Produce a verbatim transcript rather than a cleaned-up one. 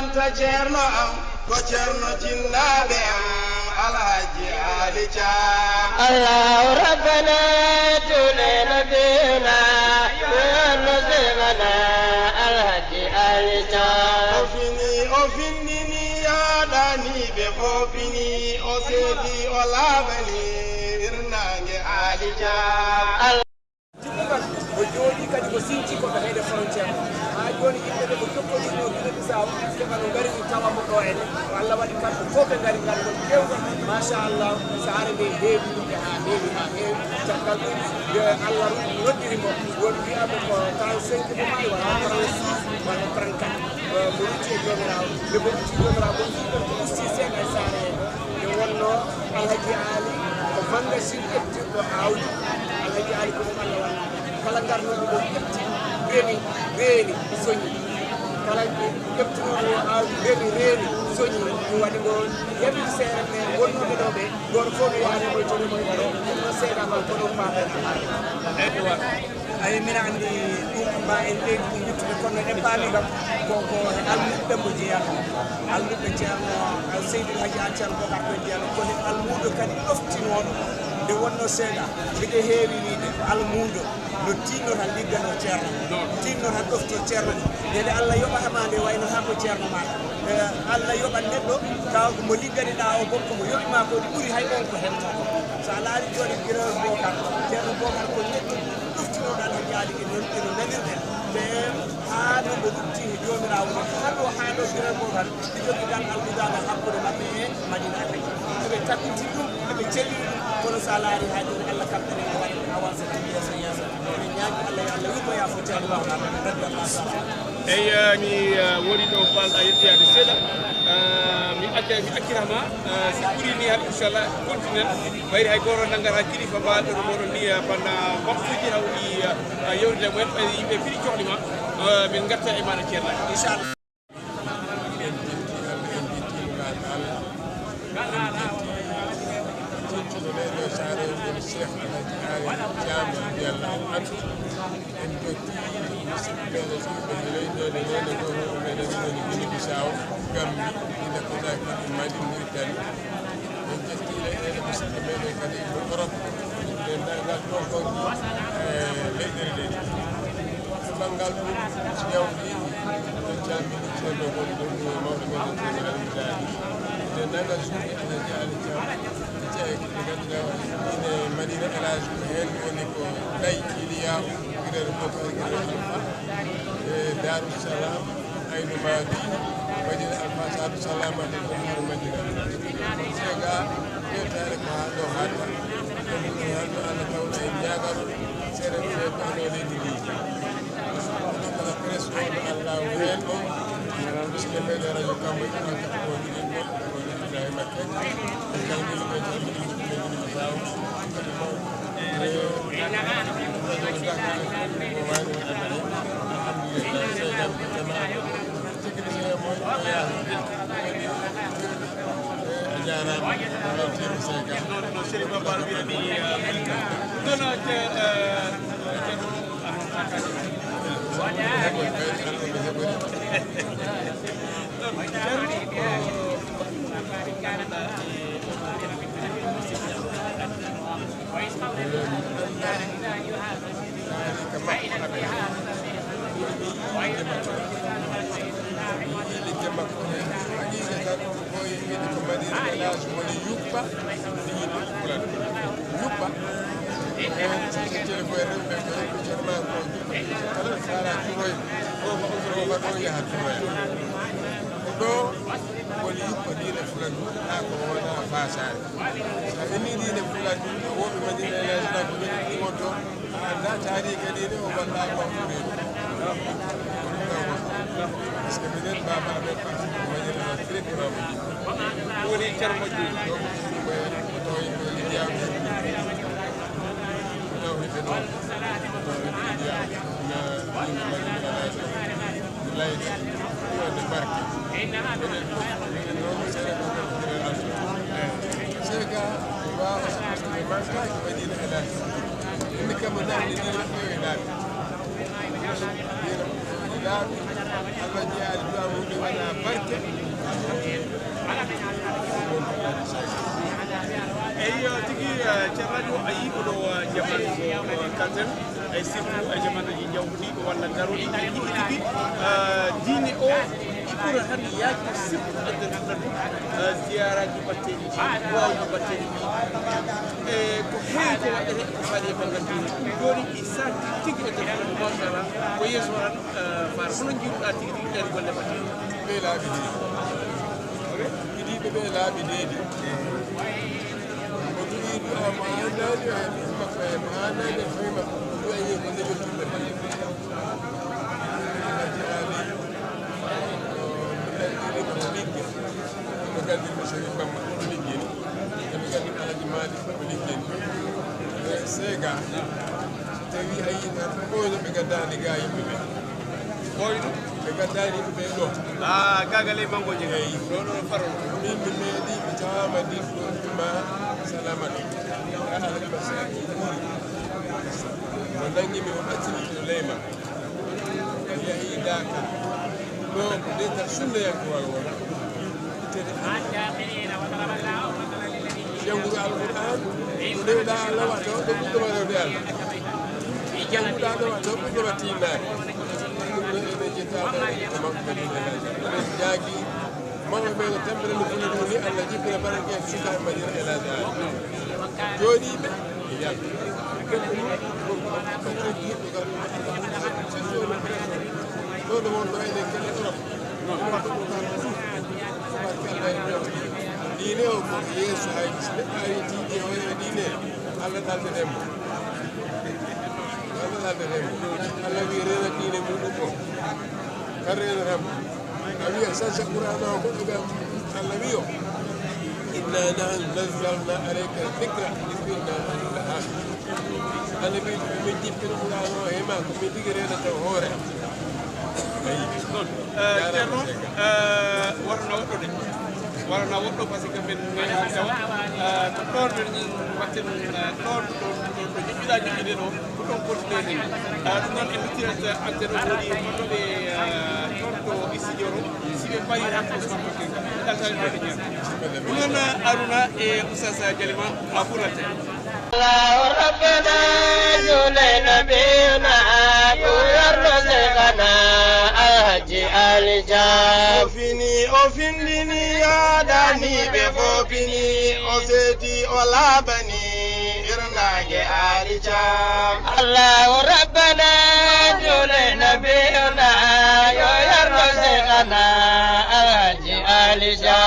Anta ceerno am, ko ceerno jinnaaɓe am, Alhaji Ali Thiam. Allahu Rabbana, tule Nabina, ceerno Seydina Alhaji Ali Thiam. O fini, o findini, yaaɗani ɓe foofini, o seedi, o laaɓani, hirnaange Ali Thiam. Jummugal, o jooɗii kadi ko Sinci, ko to Haydé frontière. Haa jooni, yimɓe ɓe ko jokkondirnoo Guinée Bissau, keɓa no ngari ɗum tawa mo ɗo en. Ko Allah waɗi kamɓe fof ɓe ngari ngal ngol keewgol. Machallah, saare nde heewi yimɓe haa heewi, haa heewi. Caggal ɗum, nde Allah noddiri mo, won mbiyaɓe ko trente-cinq mo maayi, walla trente-six, walla trente-quatre. Eh, mo rutti e Joomiraawo. Nde mo rutti Joomiraawo, mo fii ɗon ko usti seeɗa e saare he. Nde wonnoo Alhaji Ali ko magasin ƴettirɗo aawdi. Alhaji Ali ko ɗum Allah waɗi. Kala ngarnooɗo ɗo ƴetti, remi, reeni, soñi. Kala ƴettunooɗo o aawdi, remi, reeni, soñi. Ɗum waɗi ngo yaɓi seere ɓe wonnooɓe ɗo ɓe. Gooto fof no yaha remoyto, remoyto ɗo. Ɗum noon seeɗa ma ko ɗum paamen. Ayi, mbiɗa anndi ɗum, ma en ɓeydu ɗum wittude, kono eɗen paami kam ko, ko e almuɓɓe mo jeyanoo. Almuɓɓe ceerno, Seydil Hadji An Ceerno Bocar Koye jeyanoo, kono almuudo kadi ɗoftinooɗo. Nde wonnoo seeɗa, mbiɗa heewi wiyde ko almuudo no tiinnoo tan ligganoo ceerno, tiinnoo tan ɗoftoo ceerno. Nde nde Allah yoɓata ma nde wayno haa ko ceerno maaɗa. Eh, Allah yoɓat neɗɗo, tawa ko mo liggani-ɗaa o boom, ko mo yoɓi ma ko, ɗi ɓuri hay on ko heɓtoo. So a laarii jooni Girewol Bookar, Ceerno Bookar ko neɗɗo ɗoftinooɗo Alhaji Aali, ino, ino nanirɗen. Te haa no mo rutti he Joomiraawo, haa ɗo, haa ɗo Girewol Bookar, ɓe jogii tan almudaangal hakkunde maɓɓe e Madina Alhaji. Eɓe tabitin ɗum, eɓe celli ɗum, kono so a laarii haa jooni Allah kam tan ene waɗa avancé tan yeeso, yeeso. Eɗen ñaagi Allah, yo Allah yurmo yaafo Ceerno Bookar, radiyallahu taala anhu. Eyi, eh, mi, eh, woni ɗo falɗa yettoyaade seeɗa. Eh, mi acca, mi accirama, eh, si ɓuri ni hade, inchallah, continuen. Ɓayri hay gooto nanngata kilifa mbaɗo no moɗon ni, eh, pendant waktuuji hawɗi, eh, yewtida mumen. Ɓayri yimɓe piɗi cohli ma, eh, min ngarta e maɗa ceerno. Inchallah. En jetti Allah, en jetti nulaaɗo Allah, en jetti tedduɗo leyɗo saare o, woni Cheikh Alhaji Aali Thiam, radiyallahu anhu. En jetti musidɓe meɗen ɓe leyɗeele, leyɗe goo, meɗen woni Guinée Bissau, Gambie, Guinée Conakry, Mali, Mauritanie. En jetti leyɗeele musidɓe meɗen kadi ko Europe, denndaangal toon kon, e leyɗeele ɗe. E banngal ɗum, si yawti, en calmini ceerno gonɗo ɗo, mawɗo meɗen ceerno Aliou Daali. Denndaangal suuɗi Alhaji Aali Thiam, e ceeɗe ɓe ngannduɗaa ine Madina El Hadj ko heen woni ko Lay Iliya, Girere Boko, Girere Alfa, e Darou Salam, Aynu Maadi, Madina Alfa Saadu Salama, e Madina. Sega, weltaare ko haa ɗo haaɗta. Ko ɗum ɗo haaɗta, Allah tawna en ñaagal, seeɗa ɗum e ko ano leydi ndi. Ɗum kala presse o ɗo Allah o heen ɗo, musidɓe meɗen radio Kambo e ɗum ko ɗum ɗo Ibrahima Kane. En calmini ɓe, calmini ɓe, calmini ɓe. Yuppa, yuppa. Telefon rewɓe ko ceerno kala faala turoy, o ko ɗo yaha turoya. Ko ɗo woni yuppa diine fulan, haa ko wona fasaare. So a inni diine fulan, no woɓɓe Madina e Laasana ko ɓe ɗimo to, a annda taariika diine o walla a mawɗo reedu. Ko ɗum ɗo woni. Parce que minen baaba amen Fatou ko Madina Laasana, très grand mo ɗum. Woni ceerno moƴƴo. Donc, ko ɗo yimɓe liggeyaaɓe. Ko ɗo yimɓe ɗo. Ko ɗo yimɓe liggeyaaɓe. Na yimɓe Madina Laasana. Layde, wonde barke. Minen fof, minen noon, ko seeɗa ko nder Alfayda. Seyka, waawa so ɓe mankaaki Madina Alaaji. Inde kam, o naamni ɗiɗo ɗo e laabi. Ɗiɗo e laabi, Allah jeyaa e duwaa mum, ɓe Barke. Eyi, tigi, eh, Ceerno Rajo, a yii ko ɗo, eh, jamaanu ko, eh, kalten, e surtout e jamanuuji jawtuɗi walla garoɗi, e yiɗi tigi, eh, diine o, i ɓura tan yaajde surtout e nder Fuuta ɗum, eh, ziyaaraaji mbatteeɗi ɗi, duwawuuji mbatteeɗi ɗi. E ko heewi ko waɗete ko faati e banngal diine. Ɗum jooni i saakti tigi e nder Fuuta ɗum, machallah, ko yeeso tan. Eh, Faar, hono njiiruɗaa tigi tigi ɗeen golle mbatteeɗi? Ɓe laabi deedi. Idiiɓe ɓe laabi deedi. Mo tigi du'a mo anndaani o heɓi makko e mo anndaani o heɓi makko. Du'a yehi ko leñol yimɓe mbaɗi. Alhaji Ali, ko ligge. Ko gaddi ko Sharif Bamba ko liggeni. Ko gaddi Alhaji Malik ko liggeni. Eh, Sega. Tawi a yii tan ɓooyno ɓe gaddaani gaa yimɓe ɓe. Ɓooyno? Ɓe gaddaani yimɓe ɓe ɗo. Ah, gaagal e mango je. Eyi. Ɗo, ɗo faro. Min mi meeɗi, mi tawaama ɗin ɗo ma salamatu. Haa Alhaji Masaki ɓuri. Mo nangi mi, o ɓattini mi ɗo leyma. Mi yahii Daaka. Ɗo ko dental sunnayankowal wona. Ittete jannguɓe Alqur'aan, ko rewɗa Allah wata o ɓe ɓurɗoma rewde Allah. Jannguɗa ɗo wata o ɓurɗoma tinnaade. Ɗum ɗo ene jettaɗo ko makko ko ɗum ene. Eɗen jaagi mawɓe ɓe no tampere no fula ɗum ni Allah jippina barake e sukaaɓe Madina e laaji Allah. Jooɗiiɓe e yalta. Ɗo ɗo wonno enen kala Europe. Diine o ko yeeso hay so neɗɗo ari tiiɗi e hoyre diine, Allah ɗaldatemo. Allah ɗaldatemo. Allah wi rena diine muɗum o. Kan renatamo. A wiya sasa Qur'ana o goɗɗo ɓe Allah wi o. Inna nahnu nazzalna alayka dhikra wa inna lahu lahafidun. Annabi min jippino Qur'ana o he ma ko min tigi renata hoore. Ayi. Ɗon, eh, Ceerno, eh, wonana woɗɗo de. Wonana woɗɗo par ce que min meeɗi tawa, eh, ko ɗon min mbatten, eh, ɗon, ɗon, ɗon, ɗo joƴƴuɗa joƴƴude ɗo, ko ɗon continue ni. Eh, ɗum noon en nuttirat antenne o woni wonnoɓe, eh, ɗon to e studio to, si ɓe pawi tan ko Ousmane Touré. Ɗum noon, eh, Aruna e Oustaz Jalima, a fuurante. Allahu Rabbana, julay Nabiyuna, ko yarno Seykhana Alhaji Ali Thiam. O fini, o findini, yaadani ɓe fof fini, o seeti, o laaɓani, hirnaange Ali Thiam. Allahu Rabbana, julay Nabiyuna, ko yarno Seykhana Alhaji Ali Thiam.